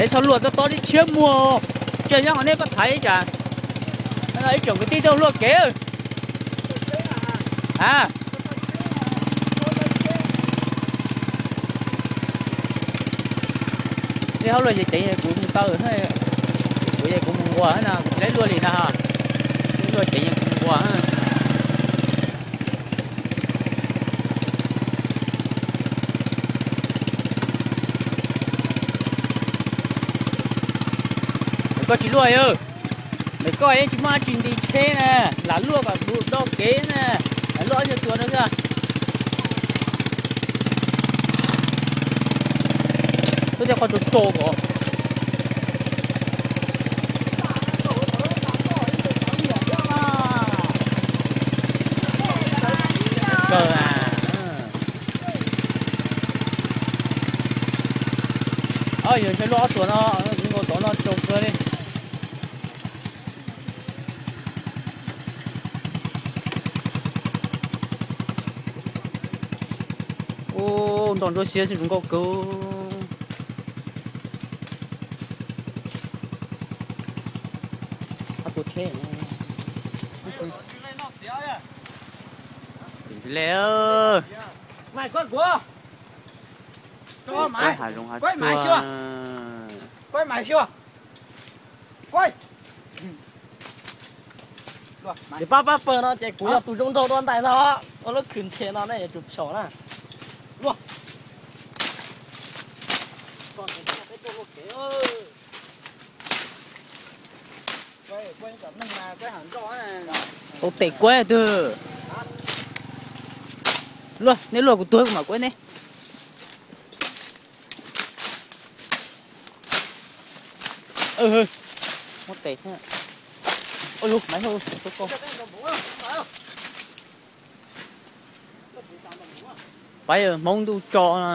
Es txhob luaj tob tob tib tshiab muag, cia nyob qhov nej pab thaiv ib tsam. Ib tsoom kwv tij tuaj luaj kev. A, nej ho luaj ces ceev kuv mus taw, kuv es kuv mus nquas na, kuv tsis luaj li na. Nej luaj ceev kuv mus nquas. Koj tsis luaj, koj yeej tsis muaj dab tsi nti tsheb na, lam luaj kom du do kev na, lam luaj ob nyuag tuas no xwb. Tuaj tej qhov tso tso kom kawg a. Yog ntshe luaj ob tuas no, nkaus tod no tsaus kawg li. Ub, nroj ntsuab xiab xwb zoo nkauj kawg. Tus tsheb le, hav zoov hav tsuag. Ces pab pab pawg no ces kuv yog tus zoo nraug dua ntais no, ua lub khwv ntxhias no nej yuav tsum xyaum na. Tau tes kuab twg? Luaj, neb luaj kuv tuag kuv mam kuab neb. Muab tes thiab. Ua lub maiv hauj, pab yawg Hmoob ntuj tso no.